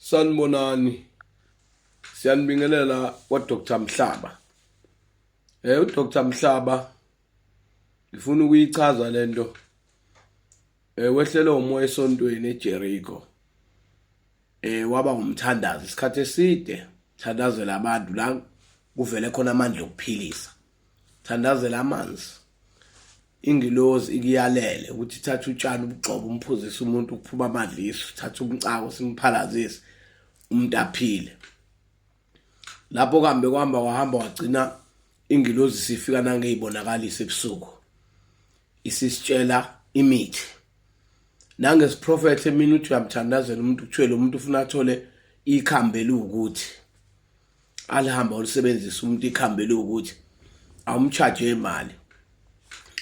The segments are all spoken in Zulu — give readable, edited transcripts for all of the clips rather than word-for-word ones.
Sanibonani. Siyanibingelela kwa Dr Mhlaba. Eh uDr Mhlaba ngifuna ukuyichaza lento. Eh wehlelwe umoya esontweni eJericho. Eh waba umthandazo isikhathi eside, thandazela abantu la kuvele khona amandla okuphilisa. Thandazela amanzi. Ingilozi ikuyalele ukuthi thatha utshani ubugxobo umphuzise umuntu kuphuma amadliso, thatha umcako simphalazise umuntu aphile. Lapho kuhambe kwahamba wahamba wagcina ingilozi sifika nangeyibonakaliso ebusuku isisitshela imithi nangesiprofetho emini uthi uyamthandazela umuntu kuthiwe lo muntu ufuna athole ikhambi eliwukuthi alihamba olisebenzisa umuntu ikhambi eliwukuthi awumcharge imali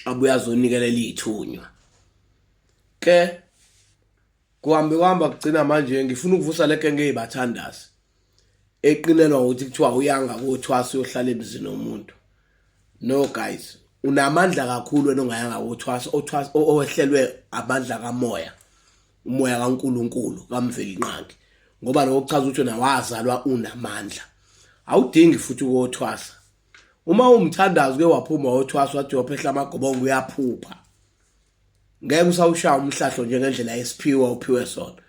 abuye azonikelela iy'thunywa ke kuhambe kuhamba kugcina manje ngifuna ukuvusa le genge eyibathandazi eqinelwa ukuthi kuthiwa uyanga kothwasa uyohlala emzini womuntu. No guys, unamandla kakhulu wena ongayanga kothwasa, othwasa owehlelwe amandla kamoya, umoya kaNkuluNkulu kaMvelinqangi, ngoba lokho kuchaza ukuthi wena wazalwa unamandla, awudingi futhi ukothwasa. Uma umthandazi ke waphuma wothwasa wathi uyophehla amagobongo, uyaphupha, ngeke usawushaya umhlahlo njengendlela yesiphiwo uphiwe sona,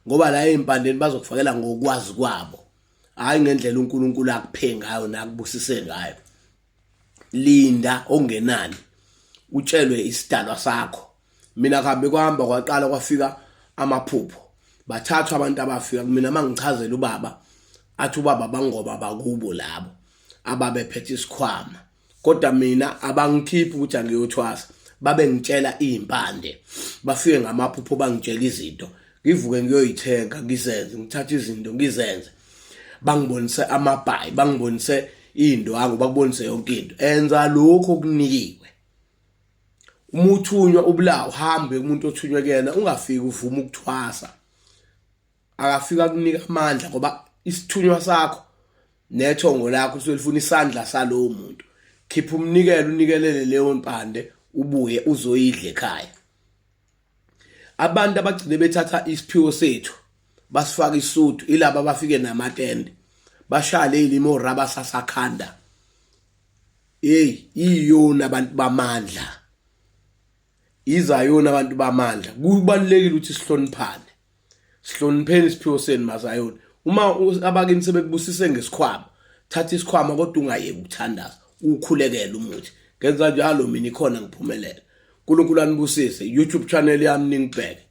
ngoba la ezimpandeni bazokufakela ngokwazi kwabo, hayi ngendlela uNkulunkulu akuphe ngayo nakubusise ngayo. Linda okungenani utshelwe isidalwa sakho. Mina kuhambe kwahamba kwaqala kwafika amaphupho, bathathwa abantu abafika kumina mangichazela ubaba, athi ubaba bangoba bakubo labo ababephethe isikhwama, kodwa mina abangikhiphi ukuthi angiyothwasa, babengitshela izimpande, bafike ngamaphupho bangitshela izinto, ngivuke ngiyoyithenga ngizenze, ngithathe izinto ngizenze, bangibonise amabhayi, bangibonise indwangu, bakubonise yonke into. Enza lokho okunikiwe. Uma uthunywa ubulawa, uhambe umuntu othunywe kuyena, ungafiki uvume ukuthwasa. Akafika kunika amandla ngoba isithunywa sakho nethongo lakho lisuke lifuna isandla salowo muntu. Khipha umnikelo unikelele leyo mpande ubuye uzoyidla ekhaya. Abantu abagcine bethatha isiphiwo sethu basifaka isudu ilaba abafike namatende bashaya leli oraba sasakhanda. Hey, iyona abantu bamandla, izayona abantu bamandla. Kubalulekile ukuthi sihloniphane, sihlonipheni isiphiwo senu mazayoni. Uma abakini sebekubusise ngesikhwama, thatha isikhwama kodwa ungayeki ukuthandaza, ukhulekele umuthi. Ngenza njalo mina ikhona ngiphumelela. uNkulunkulu anibusise. YouTube channel yami ningibheke.